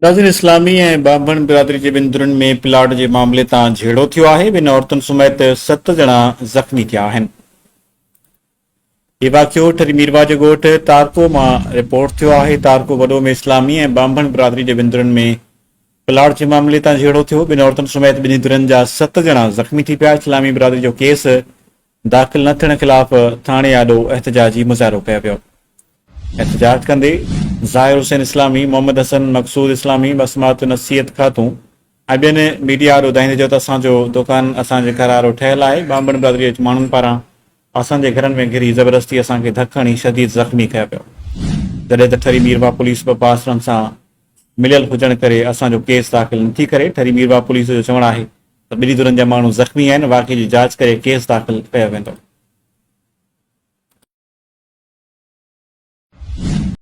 ناظرين اسلامي ۽ ٻانڀڻ برادري جي ٻن ڌرين ۾ پلاٽ جي معاملي تان جهيڙو ٿيو آهي، ٻن عورتن سميت ست ڄڻا زخمي ٿيا آهن. هي واقعو ٺري ميرواهه جي ڳوٺ تارڪو مان رپورٽ ٿيو آهي، تارڪو وڏو ۾ اسلامي ۽ ٻانڀڻ برادري جي ٻن ڌرين ۾ پلاٽ جي معاملي تان جهيڙو ٿيو، ٻن عورتن سميت ٻنهي ڌرين جا ست ڄڻا زخمي ٿي پيا، اسلامي برادري جو ڪيس داخل نه ٿيڻ خلاف ٿاڻي آڏو احتجاجي مظاهرو ڪيو ويو. احتجاج ڪندي ظاهر حسين اسلامي، محمد حسن مقصود اسلامي، بسمات نصيحت خاتون ۽ ٻين ميڊيا آڏو دانهيندي چيو ته اسان جو دوڪان اسان جي گهر آڏو ٺهيل آهي، ٻانڀڻ برادري جي ماڻهن پاران اسان جي گهرن ۾ گهري زبردستي اسان کي ڌڪ هڻي شديد زخمي ڪيو ويو، جڏهن ته ٺري ميرواهه پوليس به بااثرن سان مليل هجڻ ڪري اسان جو ڪيس داخل نٿي ڪري، ٺري ميرواهه پوليس جو چوڻ آهي ته ٻنهي ڌرين جا ماڻهو زخمي آهن، واقعي جي جاچ ڪري ڪيس داخل ڪيو ويندو.